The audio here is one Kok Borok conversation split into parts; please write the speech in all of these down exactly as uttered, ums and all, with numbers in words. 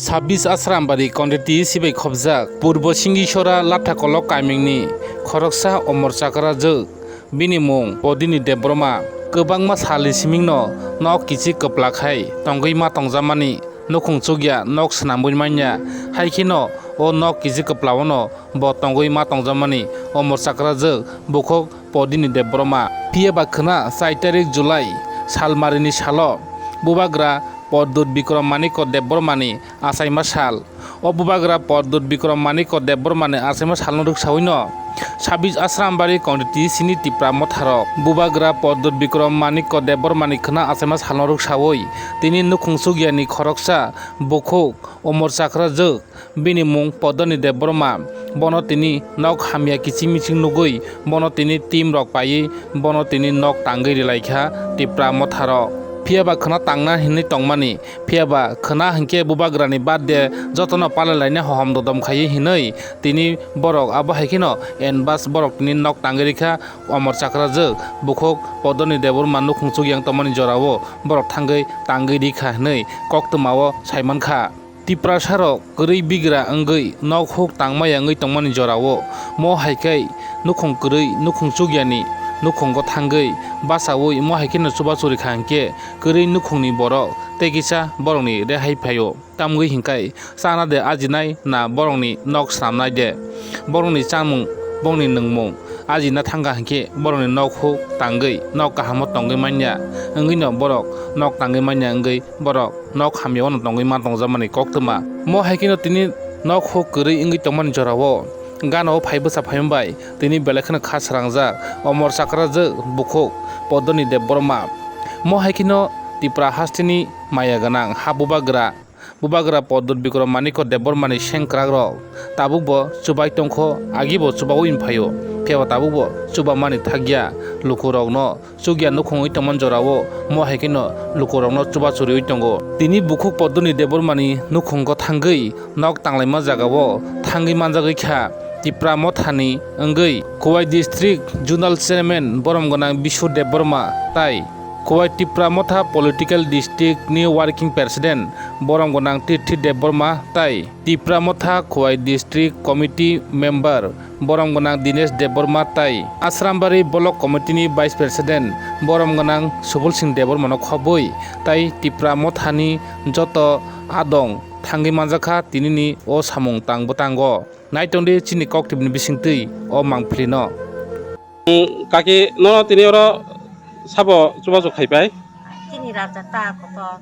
Sabis Asrambari Konditi sibai khobjak Purbo Singisora Lathakolok kamingni khoroksa Omor Chakra jwk, bini mung Podini Debbarma. Kwbangma salni simingno nok kichik kwplak hai tongwi ma tongjamani, nukhung chukya nok swnamwi manya, hai kheno o nok kichik kwplaono bo tongwi ma tongjamani Omor Chakra jwk bukhuk Podini Debbarma. Phiya ba khwna char tarik July salmarini salo bubagra Poddut Bikrom Manikko Debbarmani achaima sal. O bubagra Poddut Bikrom Manikko Debbarmani achaima salno rwksawino Sabis Asrambari Konditi sini Tipra Motharok bubagra Poddut Bikrom Manikko Debbarmani khwna achaima salno rwksawi tini nukhung chukyani khoroksa bukhuk Omor Chakra jwk, bini mung Podoni Debbarma. Bono tini nok hamya kiching miching nugwi bono tini team rok paiwi bono tini nok tangwi rwlaikha Tipra Motharok. Phiya ba khwna tangna hinwi tongmani, phiya ba khwna hinkhe bubagrani birthday jotono palailaina hohom dodom khaiwi hinwi tini borok abo hai kheno advance borok tini nok tangwi rikha Omor Chakra jwk bukhuk Podoni Debbarma nukhung chukyang tongmani jorao borok thangwi tangwi rikha hinwi koktwmao saimankha. Tiprasarok kwrwi bigra wngwi nok huk tangmaya wngwi tongmani jorao, mo hai khe nukhung kwrwi nukhung chukyani nukhungo thangwi bachaui mo hai kheno chubachu rikha hinkhe kwrwi nukhungni borok tei kisa borokni rehai phaio. Tamgwi hinkhe chana de ajinai na borokni nok swnamnai de? Borokni chamung, borokni nwngmung ajina thangkha hinkhe borokni nok huk tangwi nok kahamo tongwi manya wngwino borok nok tangwi manya wngwi borok nok hamya wano tongwi ma tongjamani koktwma. Mo hai kheno tini nok huk kwrwi wngwi tongmani jorao gana o phai bwsa phaima bai tini belai kheno kha srangjak Omor Chakra jwk bukhuk Podoni Debbarma. Mo hai kheno Tipra hasteni maya gwnang ha bubagra, bubagra Poddut Bikrom Manikko Debbarmani sengkrakrok tabukbo chubai tongkho, agibo chubaui phaio, phiyaba tabukbo chubamani thakya lukurokno chukya nukhungwi tongmani jorao mo hai kheno lukurokno chubachu riui tongo. Tini bukhuk Podoni Debbarmani nukhungo thangwi nok tanglaima jagao thangwi manjagwi kha Tipra Mothani wngwi Khowai District Zonal Chairman borom gwnang Bishu Debbarma tai Khowai Tipra Motha Political District ni Working President borom gwnang Tirthi Debbarma tai Tipra Motha Khowai District Committee Member borom gwnang Dinesh Debbarma tai Asrambari Block Committee ni Vice President borom gwnang Subul Singh Debbarma no khobwi tai Tipra Mothani joto adong thangwi manjakha tinini o samung tang bwtango. Naitongdi chini koktwibini bisingtwi o mangpili no. Kaki, nono tini oro sabo chubachu khaipai? Chini raja ta kotor.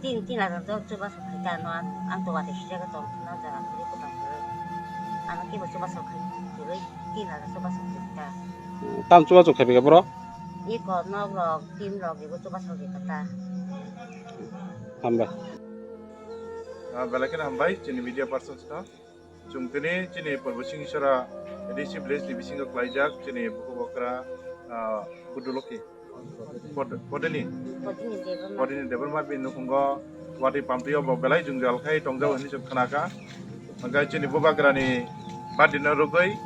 Tin, tin hajar do chubachu khai ta no, ang to wate sijak tong no jaga kuri kotong kuri. Ano kibo chubachu khai kuri, tin hajar chubachu khai ta. Tam chubachu khaipai ka bro? Iko nok rok, tin rok, ibo chubachu khai ta. Hambai. Ah, belai kheno hambai chini media persons no. Chwng tini chini Purbo Singisora A D C village ni bisingo klaijak chini bukhuk okra, ah, Budulokhi. Pod-, Podini. Podini Debbarma. Podini Debbarma bini nukhungo watwi pampli o bo belai jwngjal khai tongjao hinwi chwng khnakha. Hwnkhe chini bubagrani birthday no rwgwi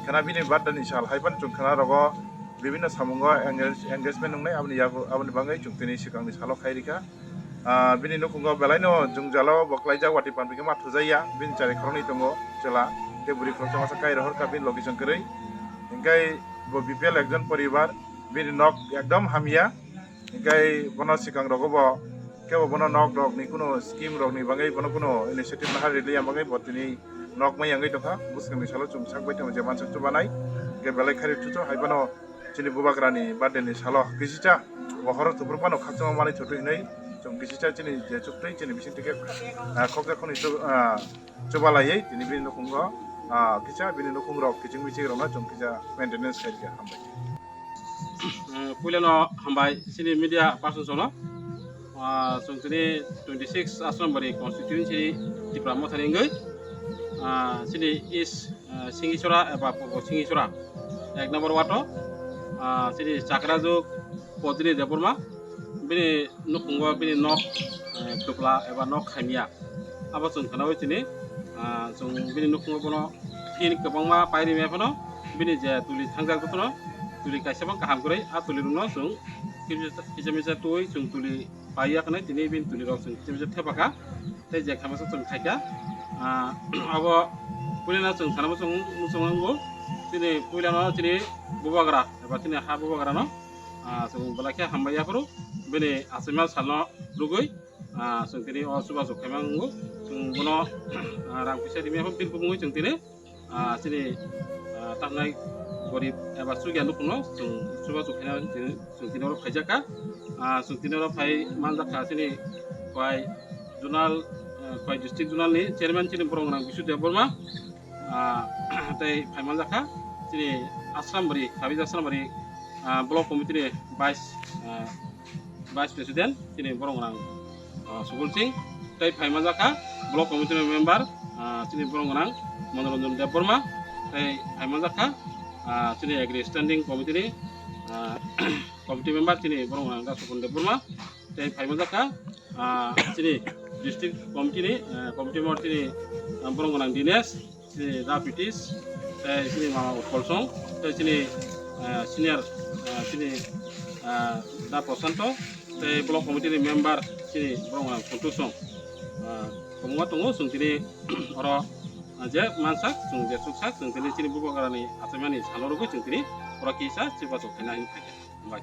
khna bini birthday ni sal hai phano chwng khna rogo bibinno samungo engage-, engagement wngnai aboni yago, aboni bagwi chwng tini swkangni salo khai rikha. Ah, bini nukhungo belaino jwngjalo bo klaijak watwi pampli khe ma thujaiya, bini chari khoroknwi tongo chwla, tei bwrwi khoroksa masa kai rohorkha bini logi chwng kwrwi. Hinkhe bo B P L ekjon poribar, bini nok ekdom hamya. Hinkhe bono swkang rogo bo kebo bono nok rokni kuno scheme rokni bagwi bono kuno initiative naha rwliya bagwi bo tini nok maya wngwi tongkha. Bwskangni salo chwng sak bai tongma je mansak chubanai, hinkhe belai khairok chuchu hai bono chini bubagrani birthday ni salo kisicha bo horo tuphuru phano khakchangma manwi thotwi hinwi chwng kisicha chini je chuktwi chini bisingtwi khe, ah, khokja khoni chu-, ah, chubalaiwi tini bini nukhungo, ah, kisa bini nukhungrok kiching miching rokno chwng kisa maintenance khairikha. Hambai. Eh, puilano hambai chini media persons rokno. Ah, chwng tini twenty six Asrambari constituency Tipra Mothani wngwi, ah, chini East, ah, Singisora eba Purbo Singisora ek number ward o, ah, chini Chakrajuk Podini Debbarma bini nukhungo bini nok, eh, kwpla eba nok khaimya. Abo chwng khnaui tini, ah, chwng bini nukhungo bono phin kwbangma pairi maya phano bini je tuli thangjak jotono tuli kaisa bang kaham kwrwi a tuli rokno chwng kisa misa twi chwng tuli paiya khnai tini bini tuli rok chwng kichim kichim thepakha, tei je khaimasa chwng khaikha. Ah, abo puilano chwng sana muchung muchung wngo, chini puilano chini bubagra eba chini ha bubagrano, ah, chwng belai khe hambai yaphuru bini achaima salno rwgwi, ah, chwng tini o chubachu khaima wngo. Chwng bono, ah, rang puisa rimya phano bini bumungwi chwng tini, ah, chini, ah, tamnai gorib eba chukya nukhungno chwng chubachu khaina chwng, chwng tini oro phaijakha. Ah, chwng tini oro phai manjakha chini Khowai zonal, ah, Khowai district zonal ni chairman chini borok gwnang Bisu Debbarma, ah, tei phai manjakha chini Asrambari, Sabija Asrambari, ah, block committee ni vice, ah, vice president chini borok gwnang, ah, Subul Singh, tei phai manjakha block committee ni member, ah, chini borok gwnang Manoranjan Debbarma, tei phai manjakha, ah, chini agri standing committee ni, ah, committee member chini borok gwnang Daswapon Debbarma, tei phai manjakha, ah, chini district committee ni, ah, committee member chini, ah, borok gwnang Dinesh, chini Da Pitis, tei chini mama Utpal Song, tei chini, ah, senior, ah, chini, ah, Da Prosanto, tei block committee ni member chini borok gwnang Kuntu Song. Ah, kwbangma tongo, chwng tini oro, ah, je mansak, chwng je chuksak, chwng tini chini bubagrani achaimani salo rwgwi chwng tini oro kisa chubachu khaina hinwi phaikha. Hambai.